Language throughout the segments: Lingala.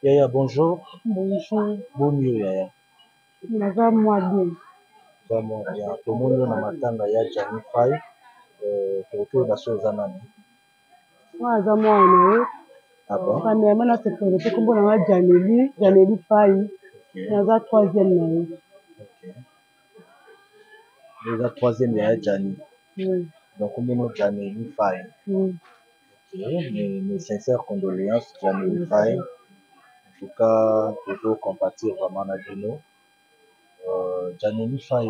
Yaya bonjour. Bonjour. Boni yo yaya? Naza mwa bien. Oza mwa bien. Tomoni yo na matanga ya Djanny Fay. Tokoki koyeba soki oza nani? Nga naza mwana na ye. Ah bon? Premièrement na se présenter kombo na nga Djanely, Djanely Fay. Naza troisième na ye. Ok. Oza troisième ya Djanny. Oui. Donc kombo na yo Djanely Fay. Oui. Ok, mes sincères condoléances Djanely Fay. En tout cas, tozo compatir vraiment na bino. Djanely Fay,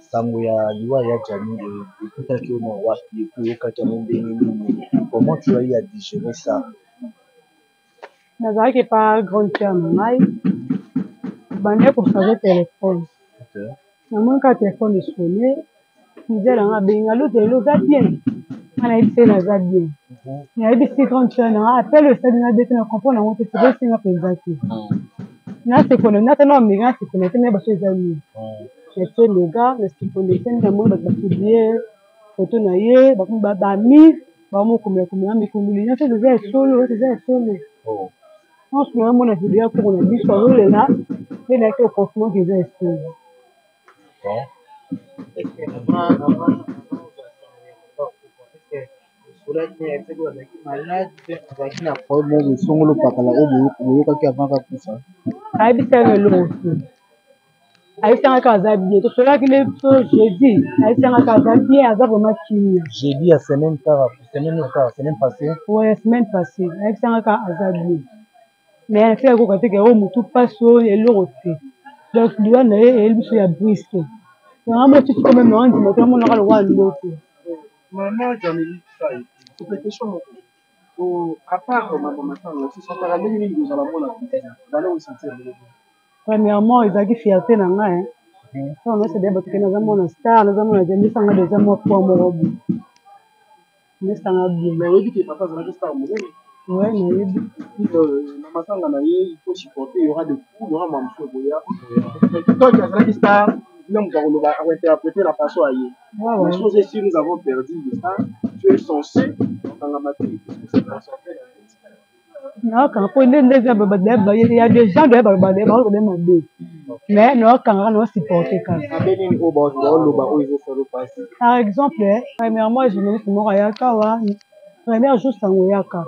sango ya liwa ya Djanny ekutaki yo na wapi? Et puis oyokaki yango ndenge nini? Comment tu as eu à digérer ça? Nazalaki epa grande sœur na ngai, bandaki ko charger téléphone. Namoni kaka téléphone esonne, cousin na ngai abengi ngai, Lota lelo oza bien? Ngai nayebisi ye naza bien. Nayebisi grande sœur na ngai appel oyo esali ngai bien te, na comprendre yango te, sepelisi nga mpenza te. Na se connecte, nata na omeka na se connecte nayeba soki eza nini. Natie mega, na se connecte nde namoni bato ba publier photo na ye, bakomi ba amis bamokomela komela mikunduli nyonso eza ya solo, eza ya solo. Nyonso naomona video ya koko na biso azolela nde nayaki ko confirmer que eza ya solo. Azalaki na problème moko esongolo pakala oyo boyokaki avant akufa? Ayebisaki nga eloko te. Ayebisaki nga kaka aza bien. Tosololaki nde biso jeudi, ayebisaki nga kaka aza bien, aza vraiment kimia. Jeudi ya semaine kaka, semaine oyo kaka, semaine passée? Ouais, semaine passée. Ayebisaki nga kaka aza bien. Mais natikaki koyoka te ke oyo mutu pasi oyo eloko te. Donc liwa na ye eyeli biso ya brusque. Nga moko ti sikoyo meme naondima te, namonaka lokola ndoto. Maman Djanely Faye, question moko, à part makambo ya matanga, o se sentaka ndenge nini kozala mwana president? Obanda ko sentir ndenge nini? Premièrement ezalaki fierté na nga hein. Tango nayebisa dejà bato ke naza mwana star, naza mwana Djanny, epesa nga dejà mwa poids moko boye. Epesa nga bien. Mais oyebi ke papa azalaki star monene? Ouais, nayebi. Na matanga na ye, il faut supporter, il y aura des coups, il y aura makambo mosusu ekoya. Mais tant que azalaki star, nde moto akoloba, ako interpreter na façon ya ye. Mais chose est sûre, nous avons perdu le star. Tu es censé okangama te, puisque c'est concentré na ye. Naokanga mpo nde nde eza ya des gens doye baloba baloba mabe mais naokanga kaka naosupporte kaka. Mabe nini oyo baoloba oyo ezosala mpasi? Par exemple, premièrement journaliste moko ayaka awa, premier jour sango eyaka,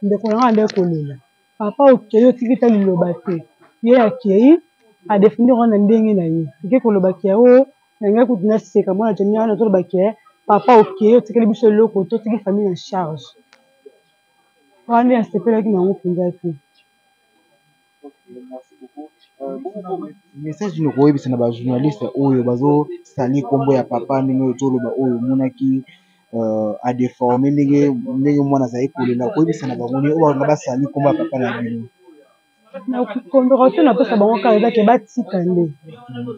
ndeko na ngai andaki kolela, papa okei otiki ta liloba te, ye akei adefinir wana ndenge na ye, ake koloba ke o na ngai kutu naseka mwana Djanny wana azoloba ke papa okei otikeli biso eloko te, otiki famille na charge. Wana nde nasepelaki na yango mpenza te. Message nini okoyebisa na ba journaliste oyo bazosali nkombo ya papa ndenge ozoloba oyo omonaki a deforme ndenge ndenge mwana azali kolela, okoyebisa na bango nini oyo balinga basali nkombo ya papa na bino? Na convocation napesa bango kaka eza ke batika nde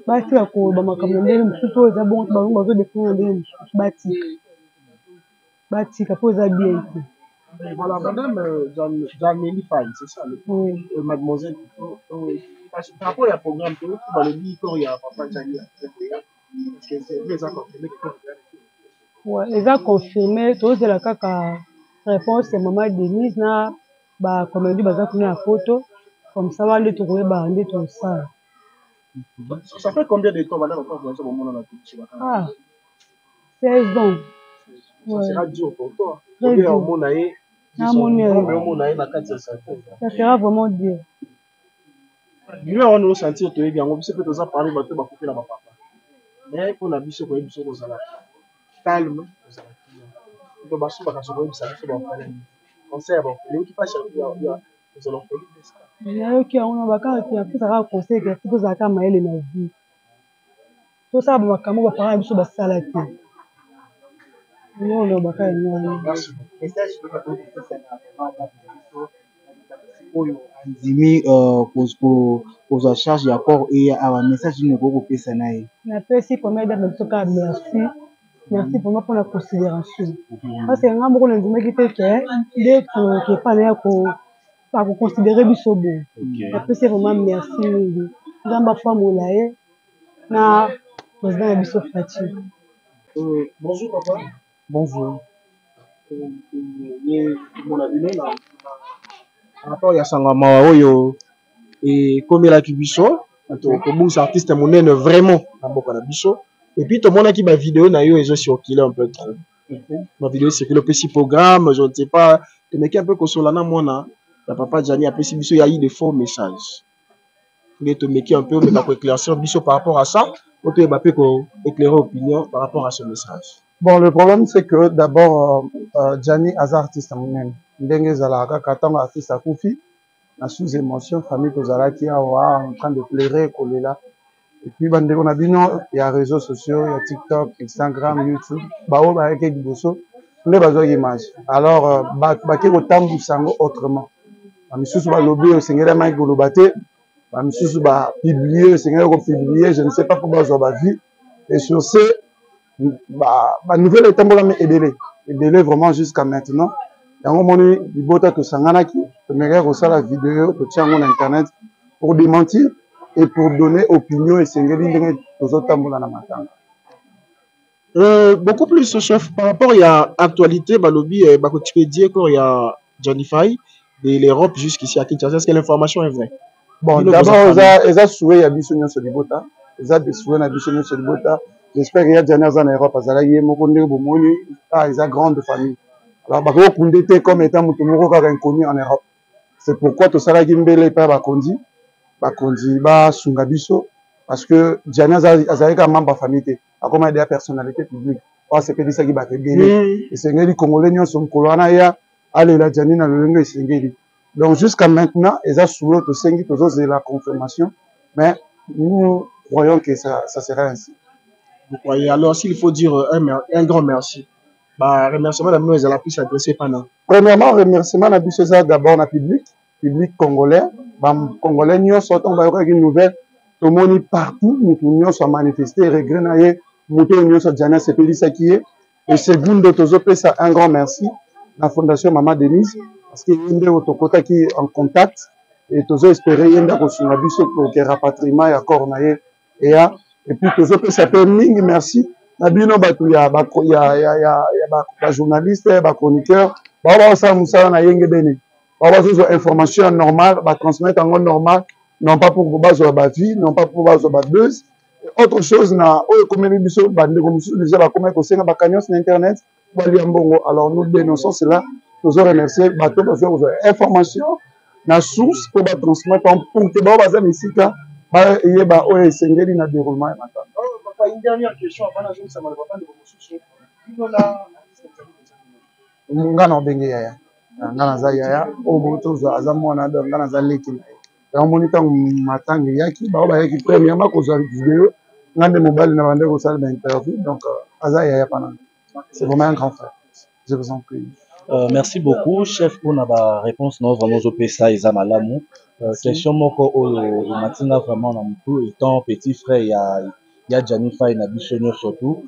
batika koloba makambo na ndenge mosusu oyo eza bongo te, bango bazodefendre na ndenge mosusu, batika batika po eza bien te. Voilà, madame Djanely Faye, c'est ça, le, Oui. Mademoiselle, par rapport à programme, tu vois, le corps, il y a papa Djanny, parce que c'est vrai, ça confirmé que corps, Ouais, eza confirmé, tozela kaka réponse ya mama Denise na ba comédie baza kuna ya poto, comme ça wana nde tokoyeba nde tosala. Ça fait combien de temps, madame, papa, vous avez Ah, 16 ans. Ça sera dur pour toi. Très dur. Omona ye, Namoni ye. omona ye na kati ya cercueil. Ça sera vraiment dur. Douleur wana osentir, toyebi yango, biso mpe toza parmi bato bakufela bapapa. Mais mpona biso koyebi biso kozala calme, kozala kimia. To basubaka soki koyebisa biso baorphelin. Conseil ya baorphelin, oyoki mpasi ya kozala orphelin te, c'est ça? Nayoki yango na bakaka ke apesaka kaka conseil ke faut tozala kaka mayele na vie. Tosala ba makambo oyo ba parents na biso basala te. Yango nalobaka yango wana. Merci. Message kopesa na mama na biso oyo andimi kozwa charge ya corps eya awa, message nini okoki kopesa na ye? Napesi première dame na biso kaka merci. Merci vraiment mpona considération. Parce que nga moko nandimaki te ke nde toke epai na ye akoconsidere biso boye. Napesi vraiment merci mingi. Nzambe apambola ye na président na biso Fatshi. Bonjour papa. Bonjour. Ye mona bino na rapport ya sango mawa oyo. Ekomelaki biso tokobungisa artiste monene vraiment na mboka na biso. Et puis tomonaki ba vidéo na yo ezo circuler un peu trop. Ba vidéo circule, opesi programme, je ne sais pas, tomeki un peu kosola na mwana ya papa Gianni, apesi biso ya eu de faux messages. Nde tomeki un peu omeka koéclaircir biso par rapport à ça, po toyeba mpe koéclairer opinion par rapport à ce message. Bon, le problème, c'est que d'abord, Gianni aza artiste monene. Ndenge ezalaka kaka ntango artiste akufi, na sous émotion, famille tozalaki awa en train de pleurer, kolela. Et puis bandeko na bino ya réseaux sociaux, ya TikTok, Instagram, YouTube, baoyo bayaki liboso nde bazwaki image. Alors bato bake kotambwisa yango autrement. Bamisusu balobi oyo esengelamaki koloba te, bamisusu bapublie oyo esengelaki kopublie, je ne sais pas mpo bazwa bavie. Et sur ce, banouvelle etambolami ebele ebele vraiment jusqu'à maintenant. Yango moni libota tosanganaki, tomekaki kosala video, totia yango na internet pour démentir et pour donner opinion esengeli ndenge tozotambola na matanga. Beaucoup plus, chef, par rapport à actualité, balobi, bakoexpédier corps ya Gianni Faye de l'Europe jusqu'ici à Kinshasa. Est-ce que l'information est vraie? Bon, Bino d'abord, boza eza, eza souhait ya biso nyonso libota. Eza de souhait na biso nyonso libota. J'espère que ya Gianni aza na Europe, azalaki ye moko ndenge bomoni, ah, eza grande famille. Alors, bakoki kokunde te comme étant moto moko kaka inconnu en Europe. C'est pourquoi tosalaki mbele epai ya bakonzi, bakonzi basunga biso, parce que Gianni azalaki kaka membre ya famille te, akoma deya personnalité publique oyo asepelisaki bato ebele. Esengeli congolais nyonso mokolo wana ya alela Gianni na lolenge esengeli. Donc jusqu'à maintenant eza sous tosengi, tozozela confirmation, mais nous croyons que ça sera ainsi. Vous croyez? Alors s'il faut dire un grand merci, ba remerciement na bino ezala plus adressé pas non? Premièrement, remerciement na biso eza d'abord na public congolais, ba congolais nyonso ntango bayokaki nouvelle, tomoni partout mutu nyonso a manifester regret na ye, mutu oyo nyonso Gianni asepelisaki ye. Et segundo, tozopesa un grand merci na fondation Mama Denise, parce que ye nde oyo tokotaki en contact et tozo espérer ye nde akosunga biso pour que rapatriement ya corps na ye eya. Et puis tozopesa pe mingi merci na bino bato ya ba, ya, ya, ya, ya ba, ba journaliste, ba chroniqueur, bao baosala mosala na yenge bene, bao bazozwa information ya normal, ba transmettre yango normal, non pas pour bazwa ba vie, non pas pour bazwa ba buzz. Autre chose na oyo ekomeli biso, bandeko mosusu déjà bakomaki kosenga ba cagnottes na internet balia mbongo. Alors nous dénonçons cela. Tozo remercier bato bazwa kozwa information na source mpo batransmettre pour que bao baza na esika bayeba oyo esengeli na déroulement ya matanga. Oh, papa, une dernière question avant nazongisa maloba bandeko mosusu. Bino na nga na obenge yaya, nga naza yaya oyo botozwa aza mwana, donc nga naza leki na ye. Yango moni ntango matanga eyaki, bao bayaki premièrement kozwa video, nga nde mobali na bande kosala ba interview, donc aza yaya pana, c'est vraiment un grand frère. Je vous en prie. Merci beaucoup, chef, pour la réponse. Non, vraiment, ozopesa eza malamu. Question moko oyo ematinga vraiment na mutu, étant petit frère ya Gianni Faye na biso nyonso surtout.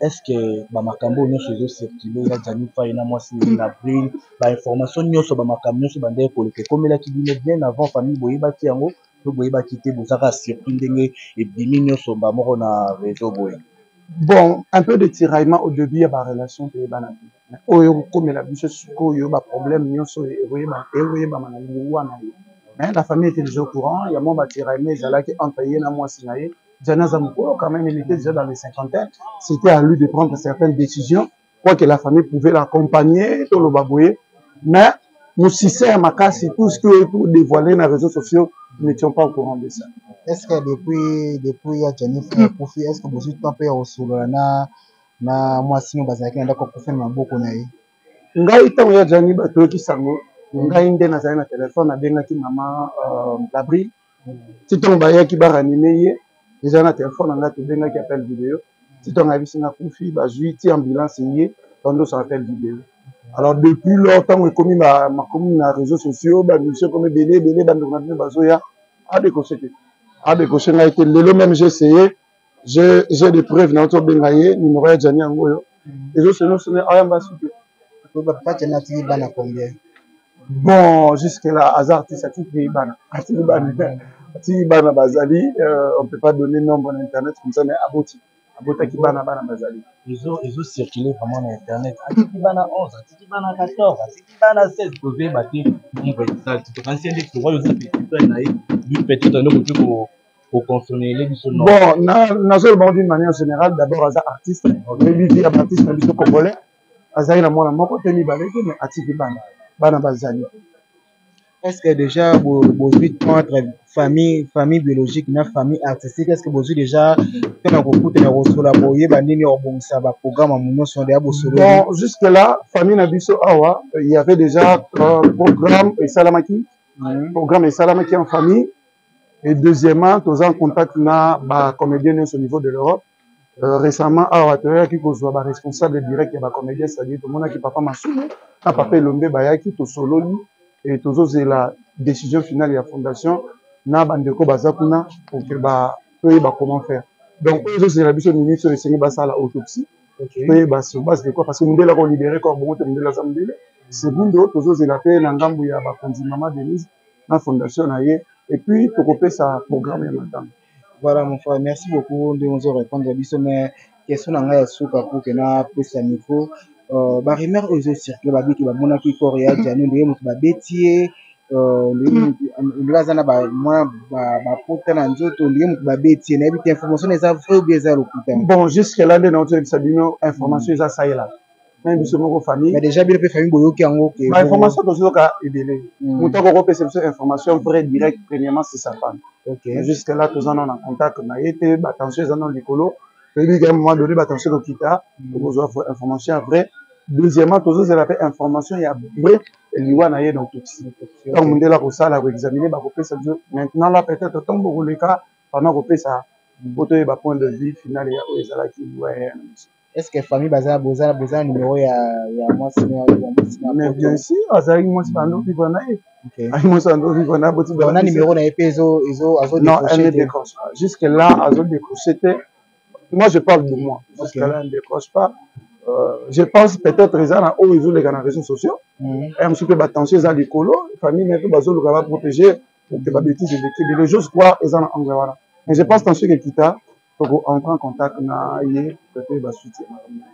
Est-ce que ba makambo nyonso ezo circuler ya Gianni Faye na mwasi na Avril, ba information nyonso, ba makambo nyonso bande koleka ekomelaki bino bien avant famille, boyebaki yango to boyebaki te, bozaka surpris ndenge ebimi nyonso ba moko na réseau boye? Bon, un peu de tiraillement au début ya ba relation toyebana te. Mais oyo kokomela biso sikoyo ba problème nyonso ekoyebama na liwa na ye. Mais la famille était déjà au courant, ya mwa ba tiraillement ezalaki entre ye na mwasi na ye. Gianni aza mokolo quand même, il était déjà dans les cinquantaines. C'était à lui de prendre certaines décisions, quoique la famille pouvait l'accompagner, toloba boye. Mais mosisa ya makasi, tout ce qui est pour dévoiler dans les réseaux sociaux, nous n'étions pas au courant de ça. Est-ce que depuis ya Gianni Faye akufi, est-ce que bozwi temps mpe ya kosolola na mwasi oyo bazalaki na ndako akufi na maboko na ye? Ngai ntango ya Gianni batoyoki sango, ngai nde nazali na telefone, nabengaki mama Labri. Ti ntango bayaki baranime ye, ezali na telefone na ngai, tobengaki appel vidéo. Ti ntango ayebisi nga akufi, bazwi ti ambulance ye, tandosala appel vidéo. Alors depuis lors, ntango ekomi makomi na réseaux sociaux, ba mission ekomi ebele ebele, bandeko na bino bazoya, adécroché te, adécroché ngai te. Lelo même j'ai essayé, j'ai des preuves na otobenga ye, numéro ya Gianni yango oyo ezosone sone, ayamba suki. Papa Gianni atiki bana combien? Bon, jusque là aza artiste, atiki bana, atiki bana, atiki bana bazali, on peut pas donner nombre na internet comme ça, mais aboti. Abotaki bana, bana bazali. Ezo circuler vraiment na internet, atiki bana 11, atiki bana 14, atiki bana 16, tozoyeba te nombre exact. Tokanisi nde tokoki oza petit frère na ye, lui peut-être nde okoki koconfirmele biso. Non, bon, nazoloba d'une manière générale. D'abord aza artiste, oyebi vie ya baartiste na biso congolais. Azali na mwana moko te, mibale te, mais atiki bana, bana bazali. Est-ce que déjà bozwi temps entre famille biologique na famille artistique? Est-ce que bozwi déjà temps na kokutana, kosola, koyeba nini obongisa baprogramme ya nyonso ya bosolo? Bon, jusque là, famille na biso awa, il y avait déjà programme esalamaki, programme esalamaki en famille. Et deuxièmement, toza en contact na bacomédien nyonso au niveau de l'Europe. Récemment awa toyaki kozwa baresponsable direct ya bacomédien, c'est-à-dire tomonaki papa Masumu na papa Elombe, bayaki, tosololi e tozozela décision finale ya fondation na bandeko baza kuna pour que toyeba comment faire. Donc oyo ezozela biso minute oyo, esengi basala autopsie, toyeba sur base de quoi, parce que mondele akolibérer corps bongo te, mondele aza mondele. Segundo, tozozela mpe na ngambu ya bakonzi, mama Denise na fondation na ye, et puis tokopesa programme ya matanga. Voilà, mon frère, merci beaucoup ndenge ozo répondre biso. Mais question na ngai ya suka pour que napesa micro, barumeur oyo ezocircule, babiki bamonaki corps ya Jani ndenge moto babeti ye, ndenge aza na mwa bapota na nzoto, ndenge moto babeti ye. Nayebi te information eza vrai ou bien eza lokuta? Bon, jusque là nde nauti oyebisa bino, information eza saela même biso moko famille. Mais déjà bino mpe famille boyoki yango ke? Bainformation tozoyoka ebele. Moto akokopesa biso information vrai direct, premièrement c'est sa femme. Mais jusque là toza nano na contact na ye te. Batension eza nano likolo, toyebi qu'à un moment donné batension ekokita, tokozwa information ya vrai. Deuxièmement, tozozela mpe information ya vrai liwa na ye na autopsie. Ntango mondele akosala koexamine, bakopesa biso. Maintenant là, peut-être ntango bokoleka, pendant kopesa po toyeba point de vue final ya oyo ezalaki liwa ya na biso. Est ce que famille baza, boza numéro ya mwasi ya mwasi? Mais bien sûr, azalaki mwasi, bando vivre na ye, azalaki mwasi, bando vivre na boti. Na numéro na ye mpe ezo azo Non, elle ne décroche pas jusque là, azo décrocher te. Moi, je parle de moi, jusque là elle ne décroche pas. Je pense peut-être eza na oyo ezoleka na réseaux sociaux ya mosusu mpe batension eza likolo, famille mais mpe bazoluka baprotéger pour que babêtise eleki ebele. J'ose croire eza na angle wana, mais je pense tension ekekita, toko entrer en contact na ye, peut-être basuite ya makambo.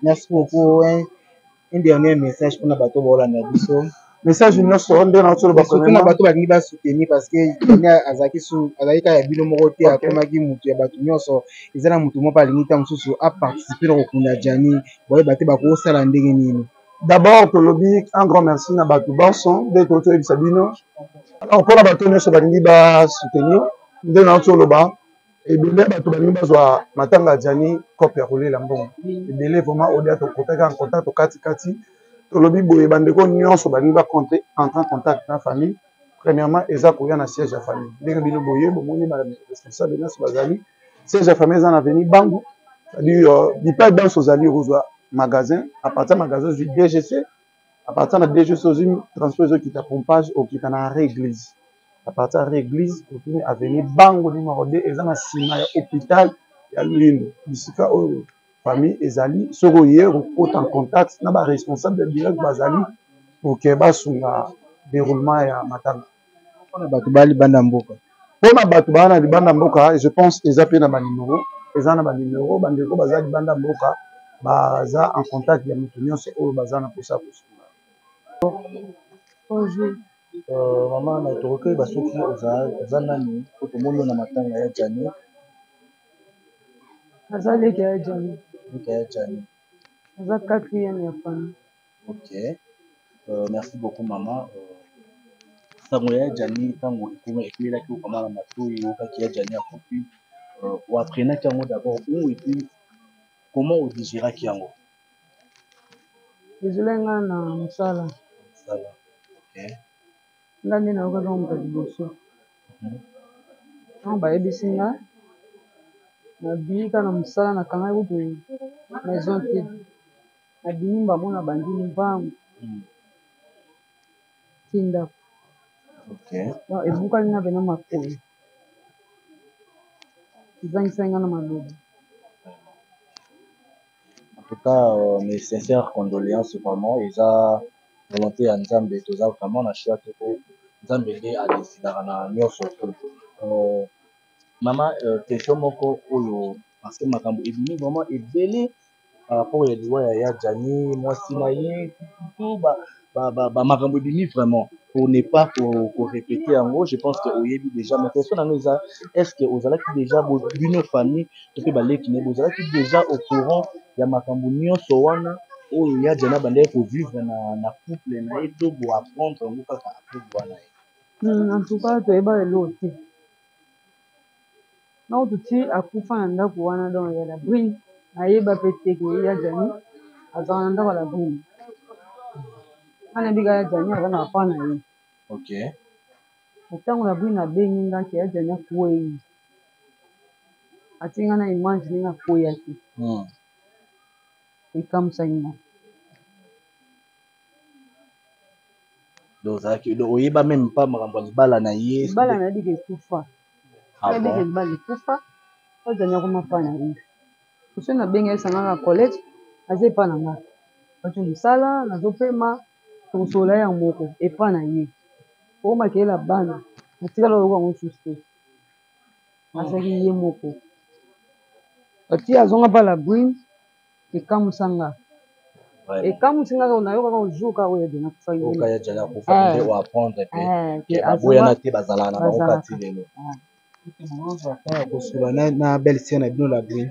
Merci beaucoup. Un dernier message mpona bato baolanda biso. Message nyonso nde na Surtout na bato balingi basoutenir, parce que Jani azalaki azalaki kaka ya bino moko te, akomaki motu ya bato nyonso. Eza na motu moko alingi ta mosusu aparticipe na kokunda Jani, boyeba te bakosala ndenge nini. D'abord tolobi un grand merci na bato banso nde toyebisa bino. Alors mpona bato nyonso balingi basoutenir, nde na toloba, ebele ya bato balingi bazwa matanga ya Jani cope ya kolela mbongo ebele vraiment. Odia tokotaki en contact, tokatikati, tolobi boye: bandeko nyonso balingi bacompte entre en contact na famille, premièrement eza koya na siège ya famille. Ndenge bino boye bomoni baresponsable nyonso bazali, siège ya famille eza na avenue Bangu, c'est-à-dire bipai banso ozali okozwa magasin. À partir ya magasin ozwi DGC, à partir na DGC ozwi transport ezokita pompage, okita na arrêt église. À partir ya arrêt église okimi avenue Bango numéro 2, eza na nsima ya hôpital ya Luindo, bisika oyo famille ezali. Soki oye kokota en contact na baresponsable direct bazali pour que basunga déroulement ya matanga. Mpona bato baya libanda mboka? Mpona bato baya na libanda mboka, je pense eza mpe na banimero, eza na banimero. Bandeko baza libanda mboka baza en contact ya moto nyonso oyo baza na mposa kosunga. Bonjour. Mama na tokoki koyeba soki oza nani, po tomoni yo na matanga ya Jani? Naza leki ya Jani. Leki ya Jani. Naza quatrième ya famille. Ok, merci beaucoup mama. Sango ya Jani ntango ekwelaki okama na matoi, oyokaki ya Jani akufi, oapprenaki yango d'abord où et puis comment odigéraki yango? Ezolai nga na mosala. Mosala, ok. Nga nde nayokaki yango moto ya liboso. Ntango bayebisi nga, nabimi kaka na mosala, nakangaki kutu maison te, nabimi bango na bandimi mbangu ti ndako. Ebukani nga pena makolo, ezangisaki nga na maloba. En tout cas, mes sincères condoléances vraiment. Eza volonté ya Nzambe, toza vraiment na choix te, po Nzambe nde adécidaka na nyonso to. Mama, question moko oyo Parce que makambo ebimi vraiment ebele par rapport ya liwa ya ya Gianni, mwasi na ye, tout ba makambo ebimi vraiment. Pour ne pas ko répéter yango, je pense que oyebi déjà. Mais question na nga eza, est-ce que ozalaki déjà bino famille to pe baleki na ye, bozalaki déjà au courant ya makambo nyonso wana oyo ya Gianni abandaki kovivre na couple na ye, to bo apprendre yango kaka après liwa na ye? En tout cas, toyeba eloko te. Ntango tuti akufa na ndako wana, donc ya la Brune, nayeba pe te ke ya Gianni azalaka na ndako ya la Brune. Nga nayebi kaka ya Gianni aza na papa na ye. Ntango la Brune abengi nga ke ya Gianni akwei, atie nga na image ndenge akweyaki. Ekamusaki nga. Donc, ozalaki, donc, oyeba même pas makambo ya libala na ye. Libala na yebi ke ekufa. Ah Nayebi ke bon? libala ekufa, oyo Gianni akoma epa na ye. Soki nabengi ye esanga na collège, aza epa na nga. Bato mosala, nazopema, tokosolola ye moko epa na ye. Oyo makelele ya bana, natikala koyoka yango lisusu te. Azalaki ye moko. Ati azonga pa la Brune, ekamusa nga. Ekamusi nga kaka nayokaka jour kaka oyo ya Gianni akufaki. Oyo kaka ya Gianni akufaki nde o apprendre ke baboyana te, bazalaka na bango kaka ti lelo. Bozwa temps ya kosolola na belle sœur na bino la Brune.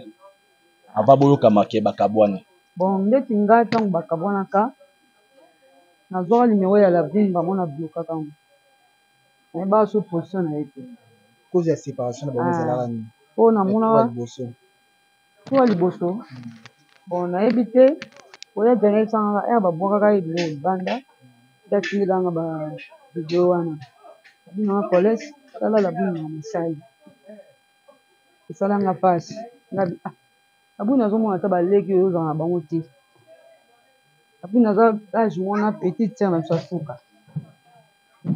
Avant boyokama ke bakabwani. Bon, ndeti nga ntango bakabwanaka, nazwaka numéro ya la Brune, bango na blokaka yango. Nayebaka so position na ye te. Cause ya séparation na bango ezalaka nini? Po namonaka liboso. Tour ya liboso, bon nayebi te, oya Gianni ayebisaka nga babwakaka ye biloko libanda, nde atindelaka nga ba video wana. Abi na nga Colette, tala la Brune na mosali. Esala nga pasi. Nga bi ah, la Brune azomona ata baleki oyo ozala na bango te. La Brune aza age mwana petite sœur na biso ya suka.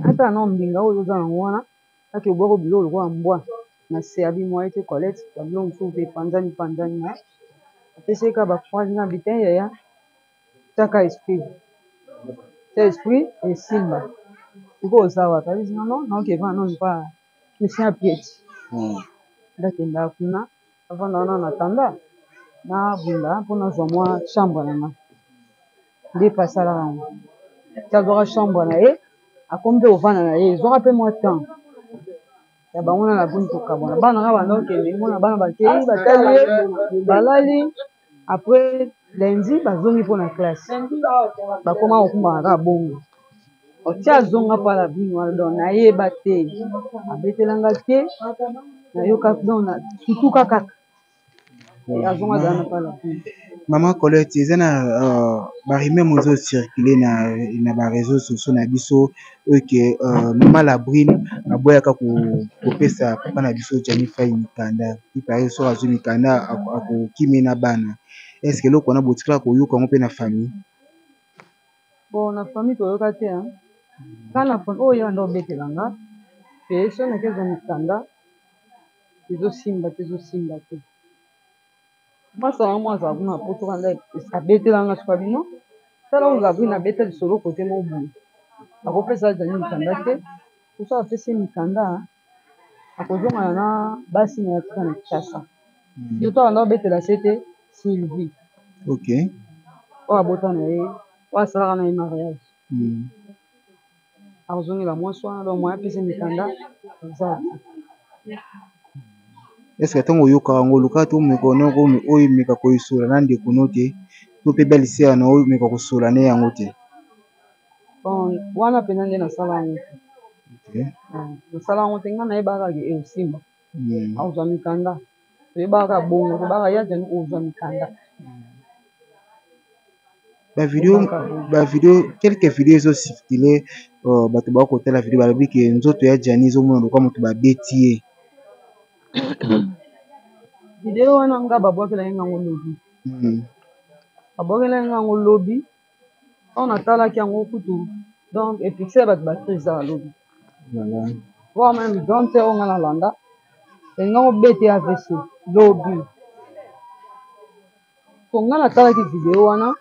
Ata na mbinga oyo oza nango wana, ake obwaka biloko lokola mbwa na se abi moyen te Colette, ba biloko mosusu pe epanzani panzani na apesi ye kaka ba courage na bi te yaya, tiaka esprit, tia esprit esimba. Sikoyo oza wapi? Abisi nga non, naoke evanda nanu pa Christian Pieti. Ndakendaka kuna, avanda wana na tanda, na bunda mpo nazwa mwa chambre na nga. Nde pe asalaka yango. Ti azwaka chambre na ye, akomi mpe kovanda na ye, ezwaka mpe mwa temps. Ya bango na la Brune kokabwana. Bana nga banda okende, mona bana bakei, batali ye, balali. Après lundi, bazongi mpo na classe. Bakoma kokumbana kaka bongo. Otia azonga pa la Brune wana, donc nayeba te. Abetelanga te, nayoka, donc na sutuka kaka. Azonga azala na pa la Brune. Maman Colette, eza na ba rumeur mozo circuler na ba réseaux sociaux na biso oyo ke Maman la Brune aboyaka kopesa papa na biso Gianni Fayi mikanda. Il paraît soki azwi mikanda akokimi na bana. Est-ce que eloko wana botikala koyoka yango mpe na famille? Bon, na famille toyoka te, hein. Nga na famille oyo yanga obetela nga pe soki nakezwa mikanda ezosimba te, ezosimba te. Mwasi yango mwa azala kuna na poto kanda abetela nga soki abino tala oyo la Brune abeta lisolo kote moko boye, akopesa Gianni mikanda te. Soki apesi mikanda, akozongana na basi na ye atika na Kinshasa. Surtout abanda kobetela se te Sylvie. Oyo abota na ye, oyo asalaka na ye mariage. Akozongela mwasi wana, donc moyen apesi mikanda eza te. Est-ce que ntango oyokaka yango, olukaka to omeka oyo omeka koyisola na ndeko no te, to mpe belle sœur na oyo omeka kosola na yango te? Bon, wana mpenza nde nasala yango te. Nasala yango te, nga nayebaka kaka eosimba. Akozwa mikanda. Toyebaka kaka bongo, toyebaka ya Gianni ozwa mikanda. Ba vidéo, quelques vidéos ezocircule, bato bakotala vidéo, balobi ke nzoto ya Gianni ezomona lokola moto babeti ye. Vidéo wana nga babwakelaki ngango lobi. Babwakelaki ngango lobi. Ntango natalaki yango kutu, donc efixe bato ba crise ezaka lobi. Voire même grande sœur oyo nga nalanda, elinga kobete AVC lobi. Po nga natalaki vidéo wana,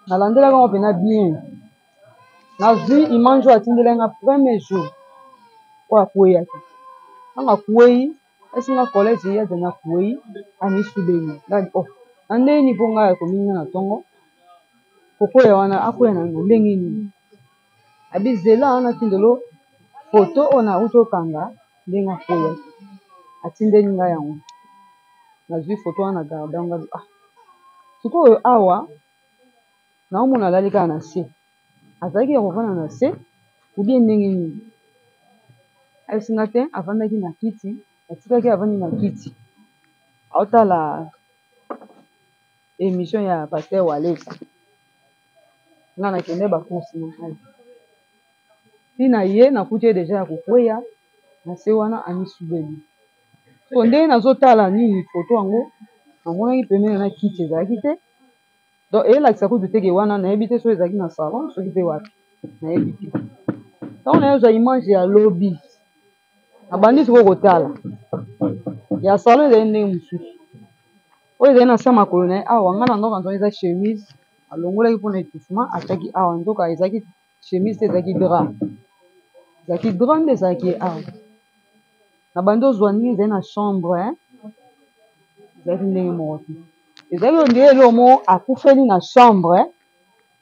nalandelaki yango mpena bien. Nazwi image oyo atindelaki nga premier jour oyo akweyaki. Ntango akwei, Esi nga Colette ye azali na kueyi amisubeli nga oh na ndenge nini mpo ngai akomi nga na ntongo kokwea wana akwea na ndenge nini abi zela wana tindelo foto oyo nauti okanga ndenge akweyaki atindeli ngai yango nazwi foto wana na garde yango ah sikoyo awa naomona alali kaka na se azalaki ya kovanda na se ou bien ndenge nini ayebisi nga te avandaki na kiti atikaki avandi na kiti aotala emission ya pasteur Walesa nga nakende ba course na ngai ti na ye nakuti ye deja ya kokweya na se wana amisubeli so ndenge nazotala nini foto yango namonaki pembeni na kiti ezalaki te Donc elakisa kutu te ke wana nayebi te soki ezalaki na salon soki pe wapi nayebi te. Ntango naye ozwa image ya lobi nabandi sikoyo kotala ya salon ezali ndenge mosusu oyo ezali na se makolo na ye awa ngai na ndoka nzoka eza chemise alongolaki mpona etouffement atiaki awa nzoka ezalaki chemise te ezalaki drap ezalaki drap nde ezalaki ye awa na bandi ozwa ndenge ezali na chambre hein? Ezalaki ndenge moko te ezalaki ondire eloko moko akufeli na chambre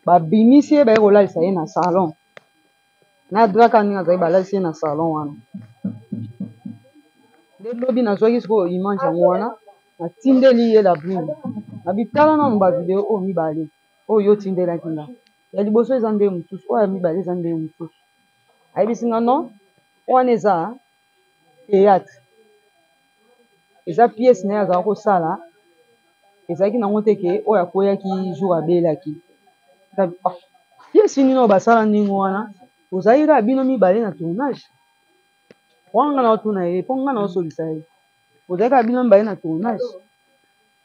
babimisi ye baye kolalisa ye na salon na drap kaka ndenge azalaki balalisi ye na salon wana nde lobi nazwaki sikoyo image yango wana natindeli ye la brune nabi tala nanu ba video oyo mibale oyo yo otindelaki nga ya liboso eza ndenge mosusu oyo ya mibale eza ndenge mosusu ayebisi nga non wana eza theatre eza pièce naye azalaka kosala ezalaki nango te ke oyo akweyaki jour abelaki ah, pièce nini oyo basala ndenge wana ozalaki kaka bino mibale na tournage wana nga naotuna ye mpo nga naosolisa ye ozalaki kaka bino mibale na tournage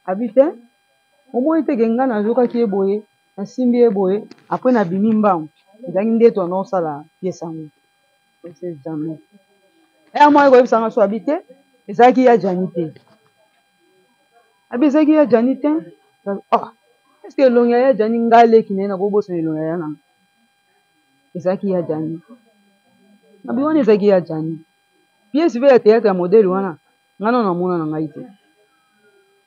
abi te omoni te ke nga nazokaki ye boye nasimbi ye boye apres nabimi mbangu ezalaki nde to naosala pièce yango c'est jamais ya moko koyebisa nga so abi te ezalaki ya Gianni te abi ezalaki ya Gianni te ah est ce que elongi ya Gianni nga leki na ye nakobosana elongi ya nanga ezalaki ya Gianni abi wana ezalaki ya Gianni pièce mpe ya théâtre ya modèle wana nga nano namona na ngai te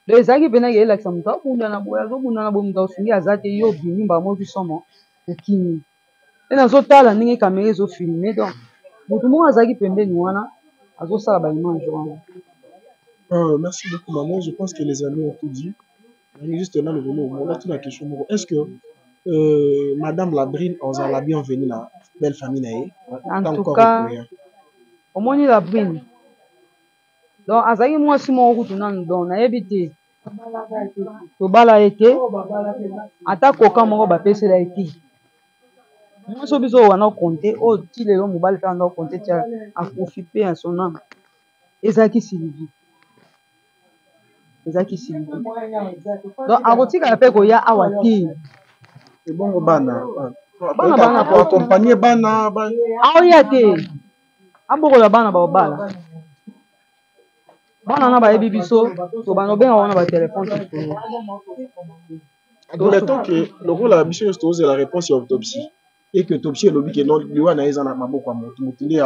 donc ezalaki mpena ke elakisa moto abunda na boye azobunda na boye moto akosungi aza te yo obimi mbala moko somo okimi Pe nazotala ndenge camera ezo filme donc mutu moko azalaki pembeni wana azosala ba image wana. Merci beaucoup maman, je pense que les amis ont tout dit. Juste là le volet on a tout la question moko. Est-ce que madame Labrine ozala la bienvenue na belle famille na ye? En tout cas, omoni Labrine donc azalaki mwasi moko kutu nanu donc nayebi te tobala ye te ata koka moko bapesela ye te mwasi oyo biso wana okonte oyo ti lelo mobali mpe anda okonte ti akufi mpe ya son ame ezalaki sylvie ezalaki sylvie donc akotikala mpe koya awa te ebongo bana bana bana akompagne bana aoya te abokola bana baobala bana na bayebi biso tobanda obenga wana batelefone tosolo admettons que lokola biso nyonso tozela réponse ya autopsie et que autopsie elobi ke non liwa na ye eza na maboko ya motu motu nde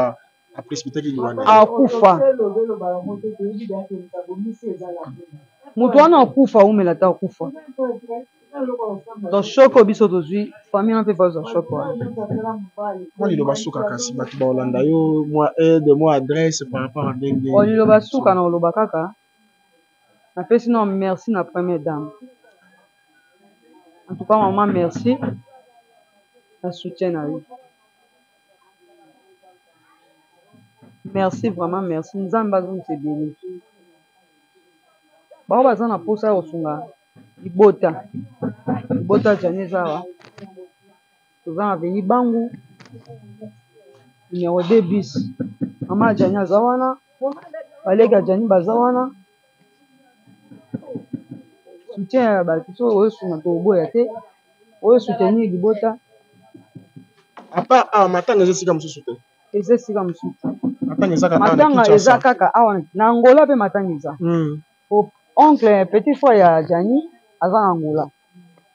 aprécipitaki liwa na ye akufa moto wana akufa awumela te akufa Donc choc oyo biso tozwi famille wana mpe bazwa choc wana. Mwa liloba suka kasi bato bakolanda yo mwa aide mwa adresse par rapport à ndenge. Oh, liloba suka na koloba kaka napesi nao merci na première dame en tout cas maman merci na soutien na yo merci vraiment merci nzambe azongisa ebele bango baza na mposa ya kosunga libota libota Gianni eza awa toza na avenue Bangu numero 2 bis mama ya Gianni aza wana baleki ya Gianni baza wana soutien ya bato soki oyosunga tokoboya te oyo soutenir libota apart awa matanga eza esika mosusu te eza esika mosusu matanga eza kaka awa na Angola mpe matanga eza Po oncle petit frère ya Gianni aza na Angola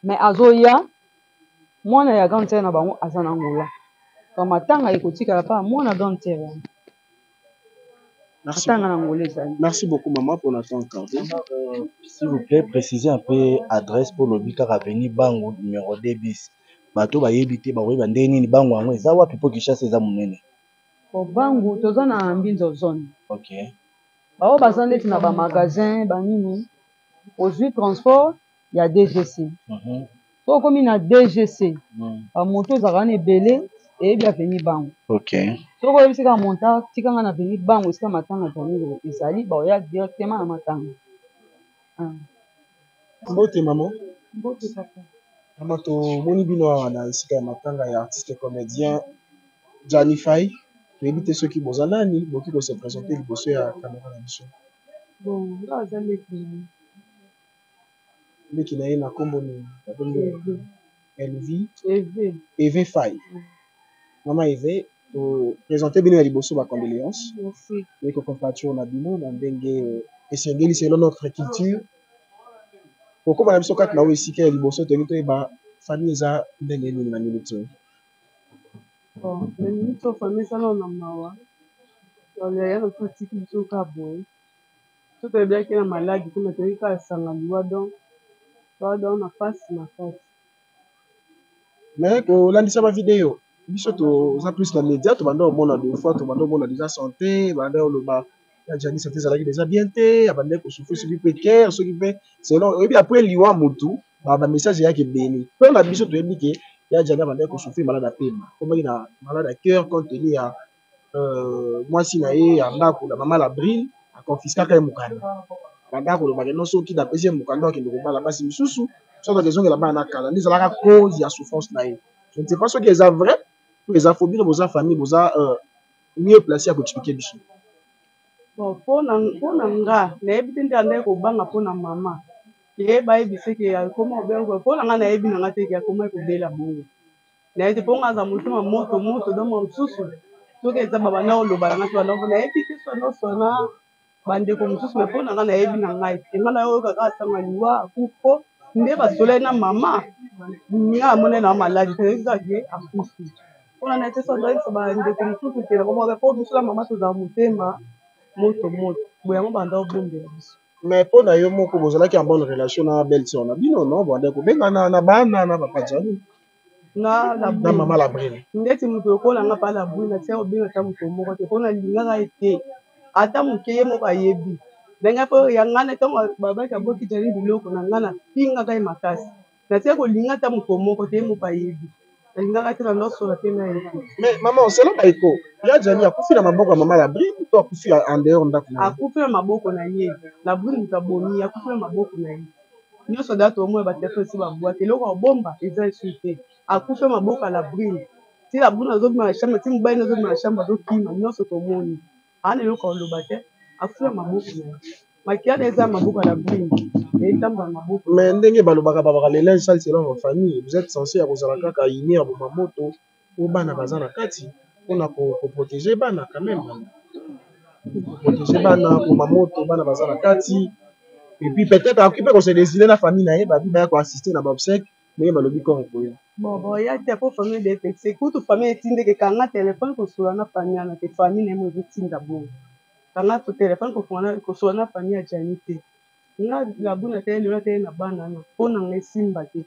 mais azoya mwana ya grande sœur na bango aza na Angola donc matanga ekotikala pa mwana grande sœur wana. Matanga na Angola ezali. Merci beaucoup maman pour la temps accordé. S'il vous plaît, précisez un peu adresse pour lobi kaka avenue Bangu numéro 2 bis. Bato bayebi te bakoyeba ndenge nini Bangu yango eza wapi mpo Kinshasa eza monene. Bon, Bangu toza na Mbinzo zone. Ok. Baoyo baza ndeti na ba magasin ba nini, ozwi transport ya DGC. Soki okomi na DGC, ba moto ezalaka wana ebele, eyebi avenue Bangu. Ok. Soki oyebisi kaka monta tika nga na avenue Bangu esika matanga ezali, ezali baoya directement na matanga. Mbote maman. Mbote papa. Maman, tomoni bino awa na esika ya matanga ya artiste comédien Djany Faye. Toyebi te soki boza nani, bokoki ko se présenter liboso ya caméra na biso. Bon, nga aza leki na ye. Leki na ye na kombo nini? Eve. Elvi. Eve. Eve Faye. Maman Eve, to présenter bino ya liboso ba condoléances. Merci. Et ko compatir na bino na ndenge esengeli selon notre culture. Kokoma na biso kati na oyo esika ya liboso tolingi toyeba famille eza ndenge nini na minute oyo. Bon, na minute oyo famille eza nano na mawa. Yaya na biso atiki biso kaka boye. So toyebelaki na maladi te, mais toyei kaka sanga liwa, donc toa donc na pasi makasi. Mais kolandisa ba video biso toza plus na média, tobanda komona deux fois, tobanda komona déjà santé, banda koloba ya Djany santé ezalaki déjà bien te, abandaki kosouffrir soki mpe cœur soki mpe selon oyebi après liwa mutu ba message eyaki ebele. Mpo na biso toyebi ke ya Djany abandaki kosouffrir malade ya pema, akomaki na malade ya cœur compte tenu ya mwasi na ye ya ndako na mama Labrine aconfiskaka ye mokanda. Banda kolobaka no soki napesi ye mokanda akende kobala basi misusu, soki akezongela bana na kala, nde ezalaka cause ya souffrance na ye. Je ne sais pas soki eza vrai to eza faux. Bino boza famille, boza mieux placé ya koexpliquer biso. Bon, mpona nga nayebi te nde andaki kobanga mpona mama ye bayebise ke akoma kobela. Mpona nga nayebi na nga te ke akoma kobela bongo, nayebi te mpo nga aza motema moto moto. Donc mosusu soki eza babanda koloba na nga te, banda nayebi te so nyonso na bandeko mosusu, mais mpo na nga nayebi na ngai te. Nga nayoka kaka sango liwa akufi nde basolai na mama. Nga amoni na maladi te, nayebi kaka ke akufi. Mpona na ye te so azoyebisa bandeko mosusu te, nakomaka mpo biso na mama tozala motema moto moto boye, yango banda obombela biso. Mais mpo na yo moko, bozalaki en bonne relation na belle sœur na bino, non? Bande kobengana na bana na papa Djany na na mama Labrine. Ndeti moto lokola nga pa Labrine, atia kobenga ata moto moko te mpo nalingaka ye te ata moke. Ye moko ayebi ndenge mpo ya ngai. Ntango babaki aboki Djany biloko na ngai, nafingaka ye makasi. Natia kolinga ata moto moko te, ye moko ayebi nalingaka te, na ndosola te na ye te. Mais maman, selon baeko ya Djany, akufi na maboko ya mama Labrine to akufi en dehors ndako na ye? Akufi na maboko na ye. Labrine moto abomi, akufi na maboko na ye. Nyonso da tomona batelefone esi babwaki, eloko ya kobomba eza esu te. Akufi na maboko ya Labrine. Ti Labrine azobima na chambre, ti mobali azobima na chambre, azokima, nyonso tomoni. Ana eloko ya koloba te, akufi na maboko na ye. Makila na eza ya maboko ya Labrine, etambola na maboko. Mais ndenge balobaka, babaka le linge sale selon votre famille, vous êtes censé ya kozala kaka uni ya boma moto po bana baza na kati, mpona koprotéger bana quand même, koprotéger bana, boma moto, bana baza na kati. Et puis peut-être akoki mpe kose décider na famille na ye, babi baya koassister na baobsèques ndenge balobi corps ekoya. Bon, boya te po famille de kutu famille etindeke kanga telefone kosola na famille wana te. Famille na ye mo ezotinda bongo kanga telefone kosola na famille ya Djany te. Nga Labuna te, lelo te na bana wana mpo na nga esimba te.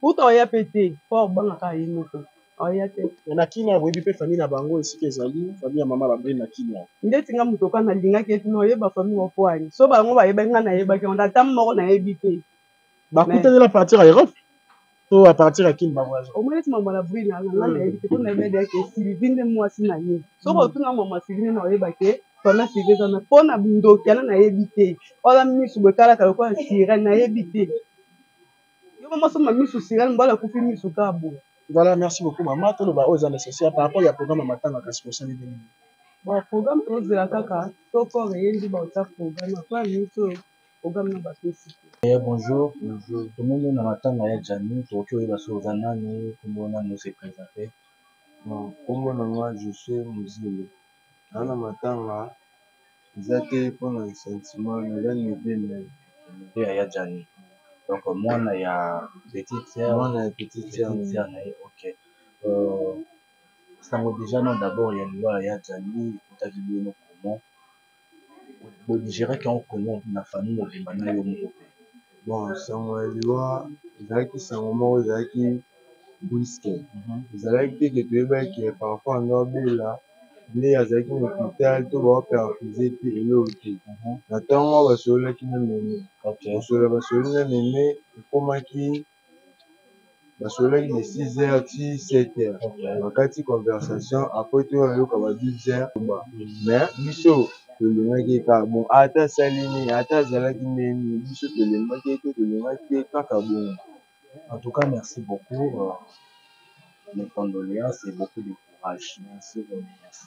Kuta oya mpe te mpo obangaka ye moko, oya te. Na Kini boyebi mpe famille na bango esika ezali, famille ya mama Labrine na Kini? Ndeti nga moto oka nalingaki ete na oyeba famille moko ani so bango bayebaki, nga nayebaki yango ata moko nayebi te. Bakutanela à partir ya Europe to à partir ya Kini bavoyage? Omoni eti mama Labrine na nga nayebi te mpo nayebi ete Sylvie nde mwasi na ye. Soki otuna mama Sylvie nde na oyeba ke famille Sylvie eza na mpo na ndoki wana, nayebi te. Wana misu boye etalaka lokola sirène, nayebi te. Yo mama soma misu sirène, mobali akufi misu kaka boye. Voilà, merci beaucoup mama. Toloba oyo eza nécessaire par rapport ya programme ya matanga, kasi bosali ndenge nini? Bon, programme tozela kaka to corps eyendi, baota programme après minute oyo programme na bapesi te. Yeah, bonjour. Bonjour. Tomoni na matanga ya Djany, tokoki oyeba soki oza nani, kombo nani, ose présenter? Bon, kombo na nga Josue Muzilo. Naa na matanga eza te mpona sentiment, naza neveu na ye. Neveu ya Djany. Donc mwana ya petite sœur. Mwana ya petite sœur. Petite sœur na ye, OK. Sango déjà non d'abord ya liwa ya Djany ekutaki bino comment? Bodigeraki yango comment na famille mobimba na yo moko mpe? Bon, sango ya liwa ezalaki sango moko ezalaki brusque. Ezalaki te ke toyebaki ke parfois ando abela nde azalaki na hôpital to baoperfuse te, eloko te. Na ntongo basololaki na meme, kosolola basololi na meme ekomaki basololaki de 6 heures ti 7 heures, bakati conversation. Après toyoka ba 12 heures, mais biso tolingaki ye kaka bon, ata asali nini, ata azalaki ndenge nini, biso tolingaki ye te, tolingaki ye kaka bongo. En tout cas, merci beaucoup. Mes condoléances et beaucoup de courage. Merci. Merci.